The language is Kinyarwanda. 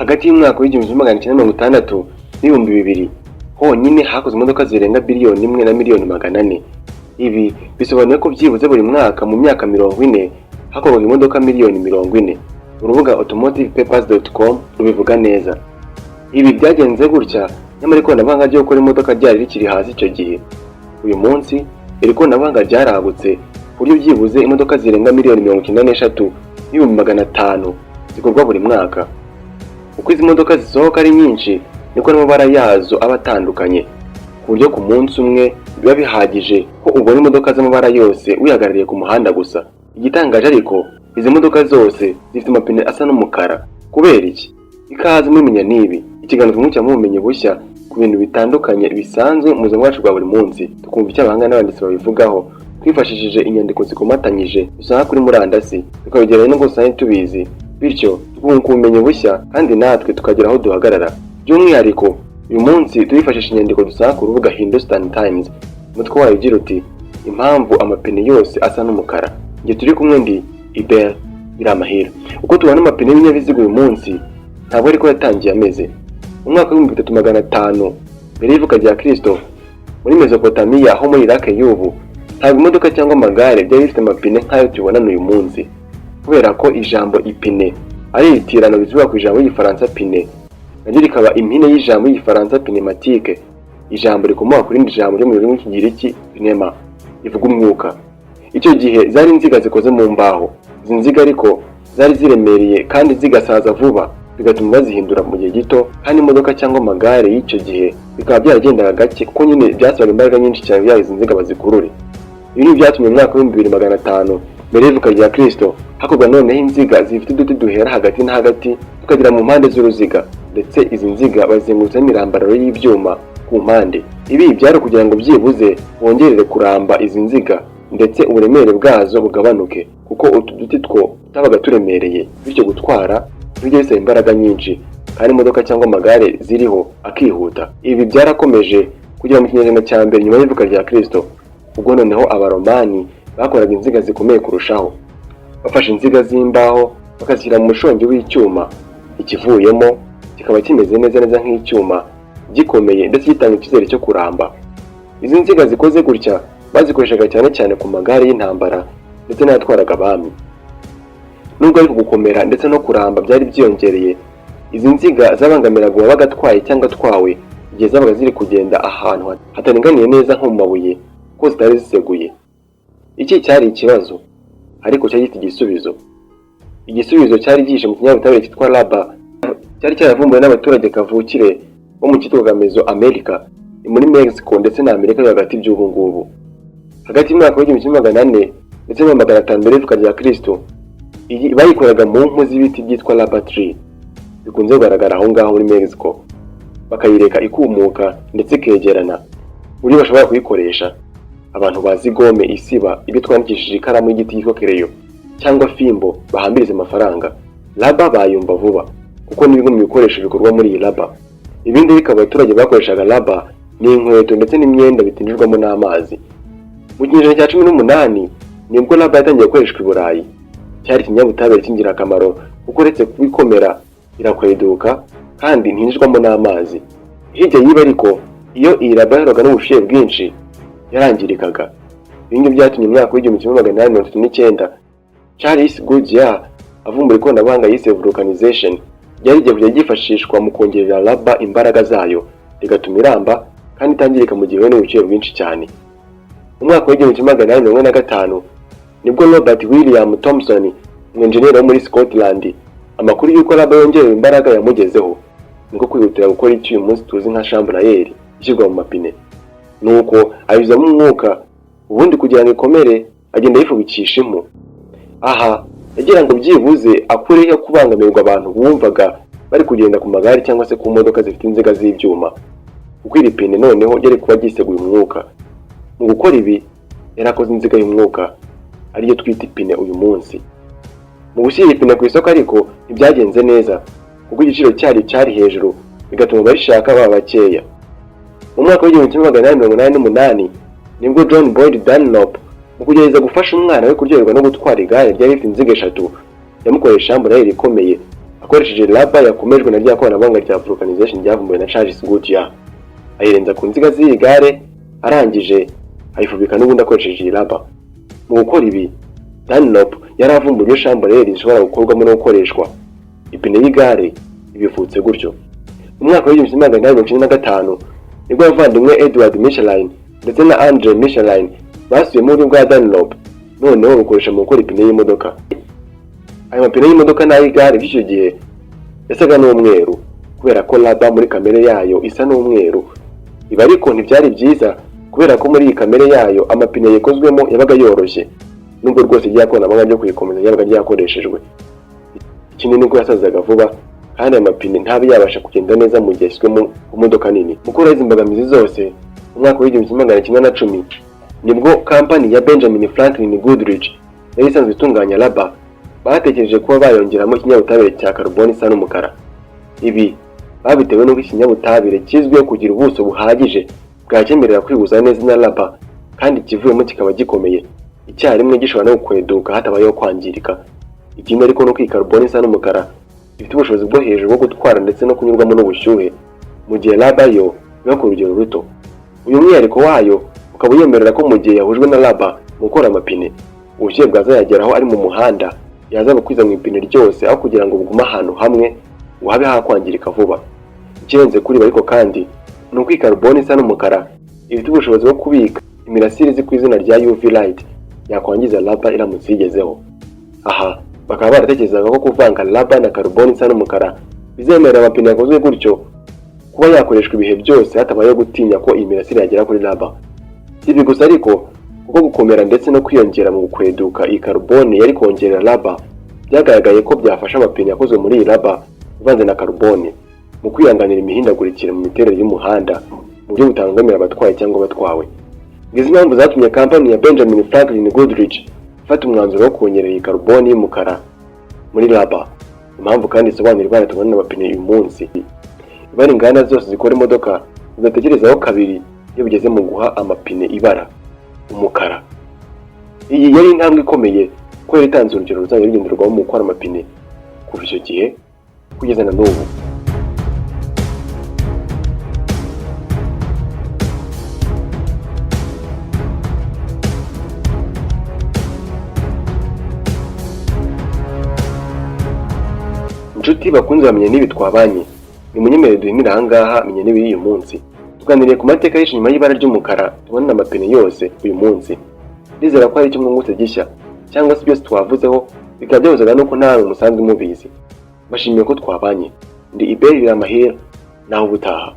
Hagati y'umwaka w'1960 n'2000 honyine hakozwe imodoka zirenga 1,4 biliyoni. Ibi bisobanuye ko byibuze buri mwaka mu myaka 40 hakorwaga imodoka miliyoni 40. Urubuga automotivepapers.com rubivuga neza. Ibi byagenze gutya nyamara ikoranabuhanga ryo gukora imodoka ryari rikiri hasi icyo gihe. Uyu munsi iri koranabuhanga ryaragutse ku buryo byibuze imodoka zirenga 93,500,000 zikorwa buri mwaka. Uko izi modoka zisohoka ari nyinshi, niko n'amabara yazo aba atandukanye, ku buryo ku munsi umwe biba bihagije ko ubona imodoka z'amabara yose wihagarariye ku muhanda gusa. Igitangaje ariko, izi modoka zose zifite amapine asa n'umukara. Kubera iki? Ikaze muri Menya N'ibi, ikiganiro twungukiramo ubumenyi bushya ku bintu bitandukanye bisanzwe mu buzima bwacu bwa buri munsi, tukumva icyo abahanga n'abanditsi babivugaho twifashishije inyandiko zikomatanyije dusanga kuri murandasi, tukabigereranya n'ubwo dusanzwe tubizi, bityo tukunguka ubumenyi bushya kandi natwe tukagera aho duhagarara. By'umwihariko uyu munsi turifashisha inyandiko dusanga ku rubuga Hindustan Times, umutwe wayo ugira uti: "Impamvu amapine yose asa n'umukara." Njye turi kumwe ndi Ibel Biramahira. Uko tubona amapine y'ibinyabiziga uyu munsi ntabwo ariko yatangiye ameze. Mu mwaka w'3500 mbere y'ivuka rya Kristo, muri Mesopotamiya ho muri Iraq y'ubu, ntabwo imodoka cyangwa amagare byari bifite amapine nk'ayo tubonana uyu munsi, kubera ko ijambo ipine ari iritirano rituruka ku ijambo ry'Igifaransa pneu, naryo rikaba impine y'ijambo ry'Igifaransa pneumatique, ijambo rikomoka ku rindi jambo ryo mu rurimi rw'Ikigiriki pneuma, rivuga umwuka. Icyo gihe zari inziga zikoze mu mbaho. Izi nziga ariko zari ziremereye kandi zigasaza vuba, bigatuma bazihindura mu gihe gito, kandi imodoka cyangwa amagare y'icyo gihe bikaba byaragendaga gake, kuko nyine byasabaga imbaraga nyinshi cyane kugira ngo izi nziga bazikurure. Ibi ni byatumye mu mwaka w'2500 mbere y'ivuka rya Kristo hakorwa noneho inziga zifite uduti duhera hagati na hagati tukagera mu mpande z'uruziga, ndetse izi nziga bazengurutsa n'imirambararo y'ibyuma ku mpande. Ibi byari ukugira ngo byibuze bongerere kuramba izi nziga ndetse uburemere bwazo bugabanuke, kuko utu duti two tutabaga turemereye, bityo gutwara ntibijye bisaba imbaraga nyinshi kandi imodoka cyangwa amagare ziriho akihuta. Ibi byarakomeje kugera mu kinyejana cya mbere nyuma y'ivuka rya Kristo, ubwo noneho Abaromani bakoraga inziga zikomeye kurushaho. Bafashe inziga z'imbaho bakazishyira mu mushongi w'icyuma, ikivuyemo kikaba kimeze neza neza nk'icyuma, gikomeye ndetse gitanga icyizere cyo kuramba. Izi nziga zikoze gutya bazikoreshaga cyane cyane ku magare y'intambara ndetse n'ayatwaraga abami. Nubwo ariko gukomera ndetse no kuramba byari byiyongereye, izi nziga zabangamiraga uwabaga atwaye cyangwa atwawe igihe zabaga ziri kugenda ahantu hataringaniye neza nko mu mabuye, ko zitari ziseguye. Iki cyari ikibazo, ariko cyari gifite igisubizo. Igisubizo cyari gihishe mu kinyabutabire cyitwa rubber, cyari cyaravumbuwe n'abaturage kavukire bo mu cyitwaga Mesoamerica, ni muri Mexico ndetse na Amerika yo hagati by'ubu ngubu, hagati y'umwaka w'1400 ndetse na 500 mbere y'ivuka rya Kristo. Iyi bayikoraga mu mpu z'ibiti byitwa rubber tree bikunze kugaragara aho ngaho muri Mexico, bakayireka ikumuka ndetse ikegerana buryo bashobora kuyikoresha. Abantu bazi gomme isiba ibyo twandikishije ikaramu y'igiti yitwa kereyo cyangwa fimbo bahambiriza amafaranga, rubber bayumva vuba, kuko ni bimwe mu bikoresho bikorwa muri iyi rubber. Ibindi ariko abaturage bakoreshaga rubber ni inkweto ndetse n'imyenda bitinjirwamo n'amazi. Mu kinyejana cya 18 nibwo rubber yatangiye gukoreshwa i Burayi. Cyari ikinyabutabire cy'ingirakamaro, kuko uretse kuba ikomera, irakweduka kandi ntinjirwamo n'amazi. Hirya y'ibi ariko, iyo iyi rubber yahuraga n'ubushyuhe bwinshi yarangirikaga. Ibi ngibi byatumye mu mwaka w'1839 Charles Goodyear avumbura ikoranabuhanga yise vulcanization, ryari rigiye kujya ryifashishwa mu kongerera rubber imbaraga zayo, rigatuma iramba kandi itangirika mu gihe ihuye n'ubushyuhe bwinshi cyane. Mu mwaka w'1845 nibwo Robert William Thomson, umwenjeniyeri wo muri Scotland, amakuru y'uko rubber yongerewe imbaraga yamugezeho, niko kwihutira gukora icyo uyu munsi tuzi nka chambre à air ishyirwa mu mapine. Nuko ayuzamo umwuka, ubundi kugira ngo ikomere agenda yifubikisha impu. Aha yagira ngo byibuze akureho kubangamirwa abantu bumvaga bari kugenda ku magare cyangwa se ku modoka zifite inziga z'ibyuma, kuko iri pine noneho ryari kuba ryiseguye umwuka. Mu gukora ibi yari akoze inziga y'umwuka, ariyo twita ipine uyu munsi. Mu gushyira ipine ku isoko ariko ntibyagenze neza, kuko igiciro cyaryo cyari hejuru, bigatuma abarishaka baba bakeya. Mu mwaka w'1888 nibwo John Boyd Dunlop, mu kugerageza gufasha umwana we kuryoherwa no gutwara igare ryari rifite inziga eshatu, yamukoreye chambre à air ikomeye akoresheje inziga z'ibyuma. Yakoresheje rubber yakomejwe na rya koranabuhanga rya vulcanization ryavumbuwe na Charles Goodyear, ayirenza ku nziga z'iri gare, arangije ayifubika n'ubundi akoresheje iyi rubber. Mu gukora ibi, Dunlop yari avumbuye uburyo chambrel zishobora gukorwamo no gukoreshwa. Ipine y'igare ibivutse gutyo. Mu mwaka w'1895 nibwo abavandimwe Edward Michelin ndetse na Andre Michelin basubiyemo uburyo bwa Dunlop, noneho bukoresha mu gukora ipine y'imodoka. Ayo mapine y'imodoka n'ay'igare by'icyo gihe yasaga n'umweru kubera ko rubber muri kamere yayo isa n'umweru. Ibi ariko ntibyari byiza kubera ko muri iyi kamere yayo amapine yakozwemo yabaga yoroshye, nubwo rwose rya koranabuhanga ryo kuyikomeza ryabaga ryakoreshejwe. Ikindi ni uko yasazaga vuba, kandi aya mapine ntabe yabasha kugenda neza mu gihe yashyizwe mu modoka nini. Mu gukuraho izi mbogamizi zose, mu mwaka w'1910 nibwo kampani ya Benjamin Franklin Goodrich yari isanzwe itunganya rubber batekereje kuba bayongeramo ikinyabutabire cya karuboni isa n'umukara. Ibi babitewe n'uko ikinyabutabire kizwiho kugira ubuso buhagije bwacyemerera kwihuza neza na rubber, kandi ikivuyemo kikaba gikomeye icyarimwe, gishobora no gukweduka hatabayeho kwangirika. Ikindi ariko ni uko iyi karuboni isa n'umukara ifite ubushobozi bwo hejuru bwo gutwara ndetse no kunyurwamo n'ubushyuhe, mu gihe rubber yo iba ku rugero ruto. Uyu mwihariko wayo ukaba uyemerera ko mu gihe yahujwe na rubber mu gukora amapine, ubushyuhe bwazayageraho ari mu muhanda yaza gukwiza mu ipine ryose, aho kugira ngo bugume ahantu hamwe ngo habe hakwangirika vuba. Ikirenze kuri ibi ariko kandi ni uko iyi karuboni isa n'umukara ifite ubushobozi bwo kubika imirasire izwi ku izina rya UV light yakwangiza rubber iramutse iyigezeho. Aha bakaba baratekerezaga ko kuvanga rubber na karuboni isa n'umukara bizemerera amapine yakozwe gutyo kuba yakoreshwa ibihe byose hatabayeho gutinya ko iyi mirasire yagera kuri rubber. Si ibi gusa ariko, kuko gukomera ndetse no kwiyongera mu gukweduka iyi karuboni yari kongerera rubber byagaragaye ko byafasha amapine yakozwe muri iyi rubber ivanze na karuboni mu kwihanganira imihindagurikire mu miterere y'umuhanda mu buryo butabangamira abatwaye cyangwa abatwawe. Ngizi impamvu zatumye kampani ya Benjamin Franklin Goodrich ifata umwanzuro wo kongerera iyi karuboni y'umukara muri rubber. Impamvu kandi isobanura ibara tubona n'amapine uyu munsi, ibara inganda zose zikora imodoka zidatekerezaho kabiri iyo bigeze mu guha amapine ibara, umukara. Iyi yari intambwe ikomeye kuko yari itanze urugero ruzajya rugenderwaho mu gukora amapine kuva icyo gihe kugeza na n'ubu. Inshuti bakunze bamenye n'ibi twabanye, nimunyemerere duhinire ahangaha Menya N'ibi y'uyu munsi. Tuganiriye ku mateka yishe inyuma y'ibara ry'umukara tubona amapine yose uyu munsi. Ndizera ko hari icyo mwungutse gishya, cyangwa se byose twavuzeho bikaba byahuzaga n'uko nawe musanzwe mubizi. Mbashimiye ko twabanye. Ndi Iberi Biramahire, naho ubutaha.